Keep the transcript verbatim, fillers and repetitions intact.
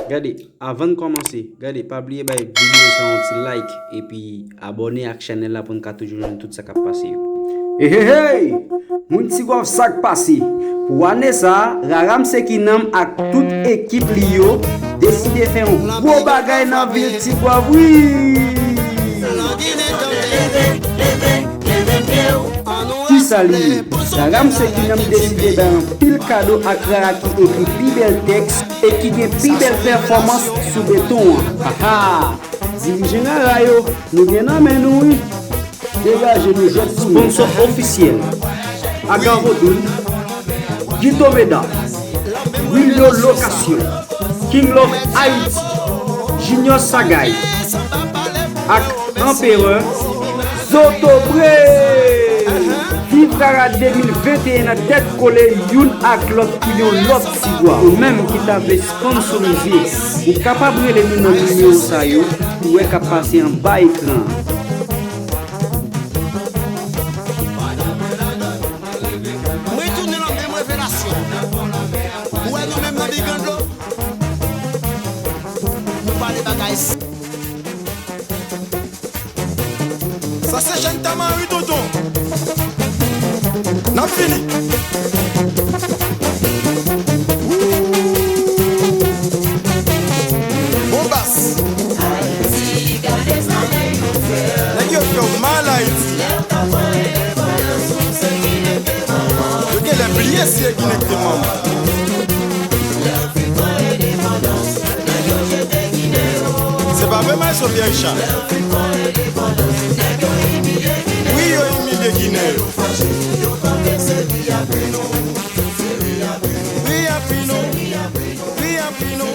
Gade, avan n kòmanse, gade, pa bliye bay videyo sa yon ti like, epi abòne ak chanèl la pou n ka toujou jwenn tout sa k ap pase yo. Hey, hey, hey! Moun Tigwav, sa k pase? Pou ane sa a, Raram Sekinanm ak tout ekip li yo deside fè yon gwo bagay nan vil Tigwav, wi! Kisa li ye? Raram Sekinanm deside bay anpil kado ak rara ki ekri pi bèl tèks e ki gen pi bèl pèfòmans sou beton an. Aha! Dirijan rara yo, nou gen nan men nou, wi! Degaje nou jwèt pou nou. Sponsò ofisyèl: Aga Vodoun, Guito Meda, Wilio Lokasyon, King Love Haiti, Junior Sagay ak Anperè Zotobre. Viv Rara de mil venteyen an tèt kole youn ak lòt pou yon lòt Tigwav. Ou menm ki ta vle sponsorize, ou kapab rele nou nan nimewo sa yo ou wè k ap pase anba ekran an. M retounen nan menm revelasyon. Ou wè nou menm nan Big Anglo, nou pale bagay. Sa se Jèn Tama wi, tonton. N ap fini. Bon bas. Nèg yo fè w mal, Ayiti. Yo genlè bliye si e Ginen ki te manm. Se pa vre, Maestro Pierre Richard? Wi, yo imilye Ginen yo. Wi, y ap ri nou. Wi, y ap ri nou.